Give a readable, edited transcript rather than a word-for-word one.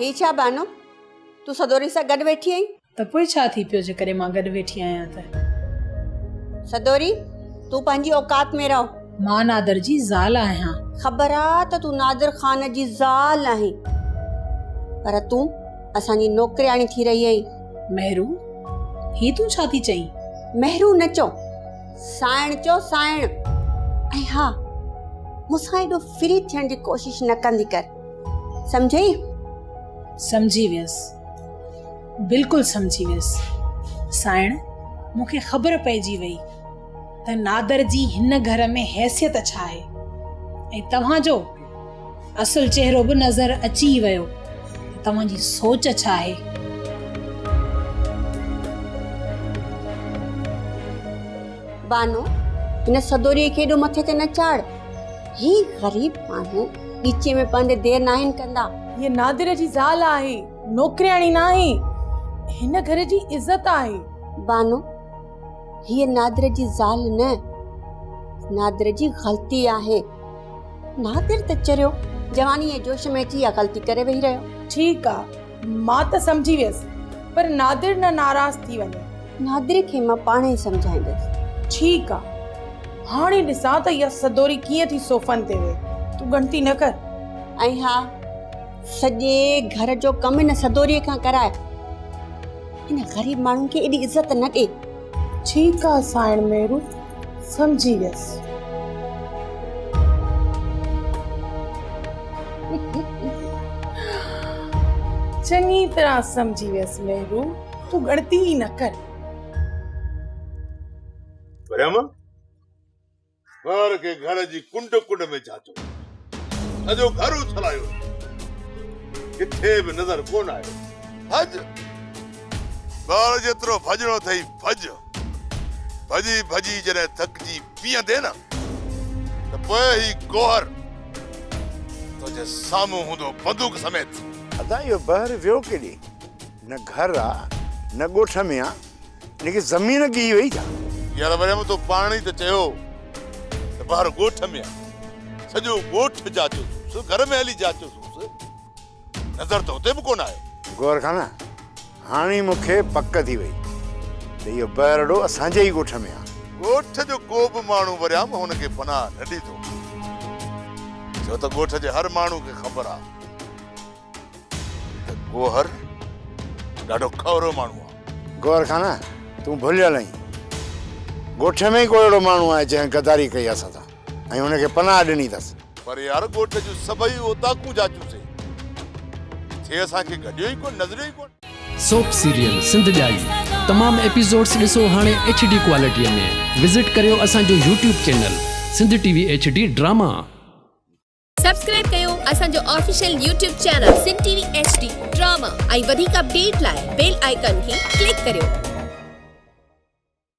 هي ڇا بانو، تون سدوري سان گڏ ويٺي آهين؟ ته پوء ڇا ٿي پيو جيڪڏهن مان گڏ ويٺي آهيان ته؟ سدوري، تون پنهنجي اوقات ۾ رهه. مان نادر جي زال آهيان. خبر آ ته تون نادر خان جي زال آهين، پر تون اسان جي نوڪرياڻي ٿي رهي آهين. مهرو، هي تون ڇا ٿي چئين؟ مهرو نه چئو، سانئڻ چئو سانئڻ. ۽ ها، مون سان ايڏو فري ٿيڻ جي ڪوشش نه ڪندي ڪر. سمجهئي؟ سمجهي ويس، بلڪل سمجهي ويس. سانئڻ، مون کي خبر پئجي وئي ته نادر جي هن گهر ۾ حيثيت ڇا آهي ۽ توهان جو اصل چهرو به نظر اچي ئي ويو ته توهان جي سوچ ڇا آهي. بانو، هن سدوريء کي ايڏو مٿي تي نه چاڙهه. هي غريب ماڻهو ڳچيء ۾ پوندي دير ناهن ڪندا. هيء نادر جي زال آهي، نوڪرياڻي ناهي. هن گهر جي عزت آهي. بانو، هيء نادر جي زال نه، نادر جي غلطي آهي. نادر ته چريو، جوانيء جي جوش ۾ اچي اها غلطي ڪري ويهي رهيو. ٺيڪ آ، مان ته سمجهي ويس، پر نادر نه ناراض ٿي وڃي. نادر کي مان پاڻ ئي سمجهائيندس. ٺيڪ آ، هاڻي ڏسان ته اها سدوري ڪيئن ٿي صوفن تي ويهي. تون ڳڻتي نه ڪر. ۽ ها، سڄي گهر جو ڪم هن سدوريء کان ڪراء. هن غريب ماڻهن کي ايڏي عزت نه ڏي. ٺيڪ آ سائڻ ميرو، سمجهي ويس. چڱي طرح سمجهي ويس ميرو، تون ڳڻتي ئي نه ڪر. مريم، ٻار کي گهر جي ڪنڊ ڪنڊ ۾ جاچيو، سڄو گهر اڇلايو، ڪٿي به نظر ڪونه آيو. ڀڄ، ٻار جيترو ڀڄڻو اٿئي ڀڄ، ڀڄي ڀڄي جڏهن ٿڪجي بيهندين نه ته پوء هي گوهر تنهنجي سامهون هوندو بندوق سميت. ادا اهو بحر ويو ڪيڏي؟ نه گهر آ نه ڳوٺ ۾ آ. هن کي زمين ڳهي وئي ڇا؟ يار مريم تو پاڻ ئي ته چيو ته ٻاهر ڳوٺ ۾ آ. سڄو ڳوٺ جاچيوسونس، گهر ۾ هلي جاچيوسونس، نظر ته اتي به ڪونه آيو. گوهر خان، هاڻي مون کي پڪ ٿي وئي ته اهو بهرڙو اسان جي ئي ڳوٺ ۾ آ. ڳوٺ جو ڪو به ماڻهو وريام هن کي پناهه نه ڏيندو، ڇو ته ڳوٺ جي هر ماڻهو کي خبر آ. ته گوهر ڏاڍو کهرو ماڻهو آهي. گوهر خان تون ڀليل آهين. ڳوٺ ۾ ئي ڪو اهڙو ماڻهو آهي جنهن غداري ڪئي اسان سان ۽ هن کي پناهه ڏني اٿس. پر يار ڳوٺ جون سڀئي اوطاقون جاچيونسين، ڪٿي اسان کي گڏيو ئي ڪونه، نظريو ئي ڪونه. سوپ سيريل سنڌ ڄائي تمام ايپيسوڊس ڏسو هاڻي ايڇ ڊي ڪوالٽي ۾ وزٽ ڪريو اسان جو YouTube channel Sindh T V H D drama. Subscribe ڪيو اسان جو official YouTube channel Sindh T V H D drama ۽ وڌيڪ اپڊيٽ لاء بيل آئيڪان کي ڪلڪ ڪريو.